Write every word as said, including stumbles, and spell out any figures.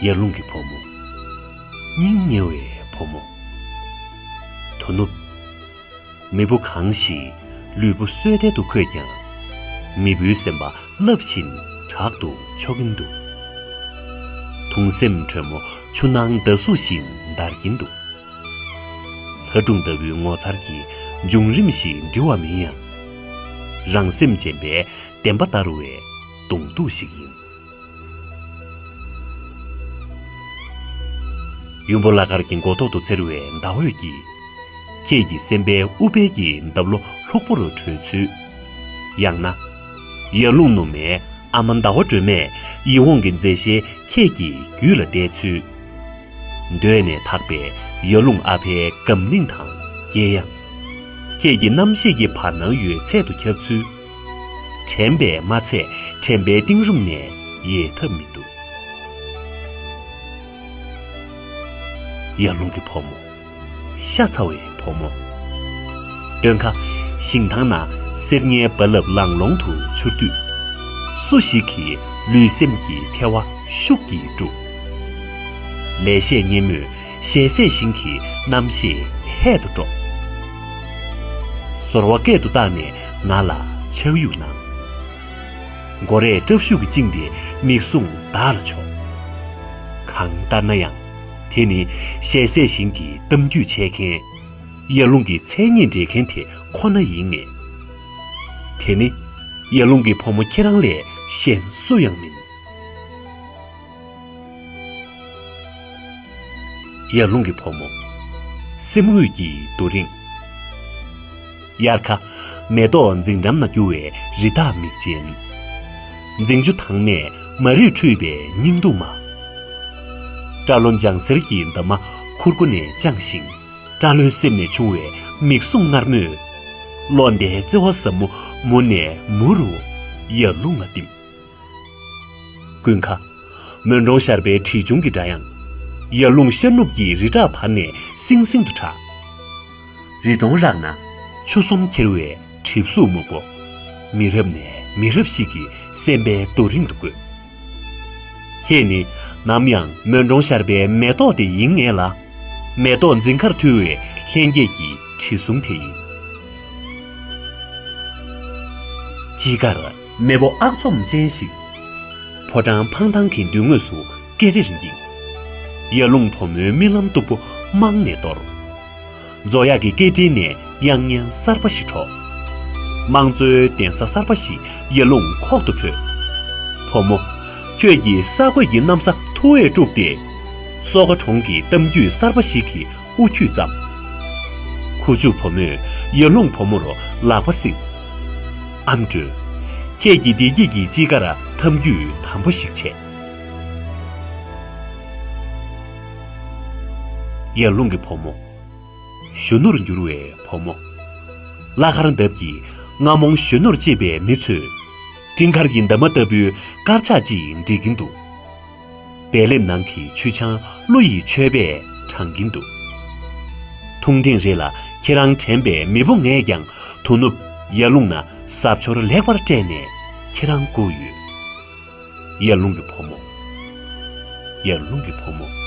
ཡར་ཀླུང་གི་བུ་མོ། སྙིང་ཉེ་བའི་བུ་མོ། དོ་ནུབ། མེས་པོ་གང་ཞིག་ལུས་པོ་སོས་དལ་དུ་འཁོད་ཀྱང་། མེས་པོའི་སེམས་པ་རླབས་བཞིན་དྲག་ཏུ་འཕྱོ་གིན་འདུག། དུང་སེམས་དྲོན་མོ་ཆུ་ནང་ཟླ་གཟུགས་བཞིན་འདར་གྱིན་འདུག། ལྷ་སྒྲུང་ལྟ་བུའི་ངོ་མཚར་གྱི་འབྱུང་རིམ་ཞིག་འབྲི་བ་མིན་ཡང་། རང་སེམས་རྗེན་པའི་བདེན་པ་ལྟར་བའི་གདོང་གཏུག་ཞིག་ཡིན། ཡུམ་བུ་བླ་མཁར་གྱི་མགོ་ཐོག་ཏུ་འཚེར་བའི་ཟླ་འོད་ཀྱིས། ཁྱེད་ཀྱི་སེམས་པའི་དབུ་བལ་གྱི་འདབ་ལོ་ལྷུག་པོར་གྲོལ་ཚུལ། ཡང་ན། ཡར་ཀླུང་ནུ་མའི་ཨ་མ་ཟླ་བ་སྒྲོལ་མས་ཡིད་འོང་གི་མཛེས་ཤེལ་ཁྱེད་ཀྱི་རྒྱུད་ལ་བརྡལ་ཚུལ། འདོད་ནས་ཐག་པའི་ཡར་ཀླུང་ཨ་ཕའི་སྒམ་བརླིང་དང་དགྱེས་དབྱངས། ཁྱེད་ཀྱི་རྣམ་ཤེས་ཀྱི་བར་སྣང་ཡོད་ཚད་དུ་ཁྱབ་ཚུལ། དྲན་པས་མ་ཚད་དྲན་པའི་གཏིང་རུམ་ནས་ཡལ་ཐབས་མི་འདུག། ཡར་ཀླུང་གི་བུ་མོ། ཤ་ཚ་བའི་བུ་མོ། སྟོན་ཁ། ཞིང་ཐང་ན་གསེར་ཉའི་རྦ་རླབས་ལང་ལོང་དུ་འཕྱུར་དུས། སུ་ཞིག་གིས་ལུས་སེམས་ཀྱི་ཐལ་བ་ཤུགས་ཀྱིས་དཀྲུགས། ལེགས་བཤད་སྙན་མོས་ཞལ་ཟས་ཞིང་གི་རྣམ་ཤེས་ཧད་དུ་དཀྲོགས། ཟོར་བ་སྐད་དུ་བཏང་ནས་ང་ལ་ཆག་ཡུག་གནང་། མགོ་རས་སྲབ་ཤུགས་ཀྱིས་བཅིངས་ཏེ་མིག་ཟུང་བདག་ལ་ཕྱོགས། གང་ལྟར་ན་ཡང་། དེ་ནི་ཞལ་ཟས་ཞིང་གི་གཏམ་རྒྱུད་འཆད་མཁན། ཡར་ཀླུང་གི་མཚན་ཉིད་འགྲེལ་མཁན་དེ་ཁོ་ན་ཡིན་ངེས། དེ་ནི་ཡར་ཀླུང་གི་བུ་མོ་ཁྱེད་རང་ལས་གཞན་སུ་ཡང་མིན། ཡར་ཀླུང་གི་བུ་མོ། སེམས་འོད་ཀྱི་རྡོ་རིང་། དབྱར་ཁ། མེ་ཏོག་འཛིང་འགྲམ་ན་རྒྱུ་བའི་རི་དྭགས་མིག་ཅན། འཛིང་ཆུ་དྭངས་མས་མ་རིག་འཁྲུད་པའི་སྙིང་སྡུག་མ། སྐྲ་ལོ་ལྗང་སེར་གྱི་འདབ་མ་ཁུར་ཁུར་ནས་དཔྱངས་ཤིང་། སྐྲ་ལོའི་གསེབ་ནས་ཕྱུང་བའི་མིག་ཟུང་མངར་མོས། བློ་འདས་བརྩེ་བ་ཟབ་མོ་མུ་ནས་མུ་རུ་ཡར་ཀླུང་ལ་བསྟིམ། ཀུན་ཁ། མོན་གྲོང་ཤར་པའི་བྲིས་ཆུང་གི་སྒྲ་དབྱངས། ཡར་ཀླུང་ཤར་ནུབ་ཀྱི་རི་བྲག་བར་ནས་སིང་སིང་དུ་གྲགས། རི་གྲོང་རགས་ན་ཆུ་ཟོམ་འཁྱིལ་བའི་གྲིབ་གཟུགས་སྨུག་པོ། མི་རབས་ནས་མི་རབས་ཤིག་གི་སེམས་པའི་རྡོ་རིང་དུ་བརྐོས། ཁྱེད་ནི་ནམ་ཡང་མོན་གྲོང་ཤར་པའི་མེ་ཏོག་དེ་ཡིན་ངེས་ལ། མེ་ཏོག་འཛིན་ཁར་འཐུལ་བའི་ལྷན་སྐྱེས་ཀྱི་དྲི་བསུང་དེ་ཡིན། དཔྱིད་ཀར་མེས་པོ་ཨག་ཚོམ་ཅན་ཞིག། ཕོ་བྲང་འཕང་ཐང་གི་མདུན་ངོས་སུ་ཀེ་རེར་འགྱིང་། ཡར་ཀླུང་བུ་མོའི་རྨི་ལམ་སྟུག་པོ་རྨང་ནས་གཏོར། མཛོ་གཡག་གི་སྐེ་དཀྲིས་ནས་དབྱངས་སྙན་གསར་པ་ཞིག་འཕྲོ། དམངས་གཙོའི་གདན་ས་གསར་པ་ཞིག་ཡར་ཀླུང་ཁོག་ཏུ་འཕོས། བུ་མོ། ཁྱོད་ཀྱི་ས་རྒོད་ཀྱི་གནམ་ས་ཐུ་བས་དཀྲུགས་ཏེ། སོ་ཁ་གྲོང་གི་གཏམ་རྒྱུད་གསར་པ་ཞིག་གི་དབུ་ཁྱུད་བརྩམས། ཁུ་བྱུག་བུ་མོས་ཡར་ཀླུང་བུ་མོར་ལག་པ་བསྲིངས། ཨ་མྲོས། ཁྱེད་ཀྱི་བདེ་སྐྱིད་ཀྱི་དཔྱིད་ཀར་ཐབས་ཇུས་དམ་པོ་ཞིག་བྱས། ཡར་ཀླུང་གི་བུ་མོ། གཞོན་ནུར་འགྱུར་བའི་བུ་མོ། བླ་མཁར་འདབས་ཀྱི་རྔ་མོང་གཞོན་ནུར་གཅེས་པའི་མི་ཚོས། སྤྲིན་དཀར་གྱི་འདབ་མ་ལྟ་བུའི་དཀར་ཆག་ཅིག་འབྲི་གིན་འདུག། བལ་ལེབ་ནང་གི་ཆུ་ཆང་གླུ་ཡི་མཆོད་པས་དྲངས་ཀྱིན་འདུག། ཐུང་ཐེངས་རེ་ལ་ཁྱེད་རང་དྲན་པའི་མེས་པོ་ངས་ཀྱང་དོ་ནུབ་ཡར་ཀླུང་ན་གཟབ་མཆོར་ལེགས་པར་སྤྲས་ནས་ཁྱེད་རང་བཀུག་ཡོད། ཡར་ཀླུང་གི་བུ་མོ། ཡར་ཀླུང་གི་བུ་མོ།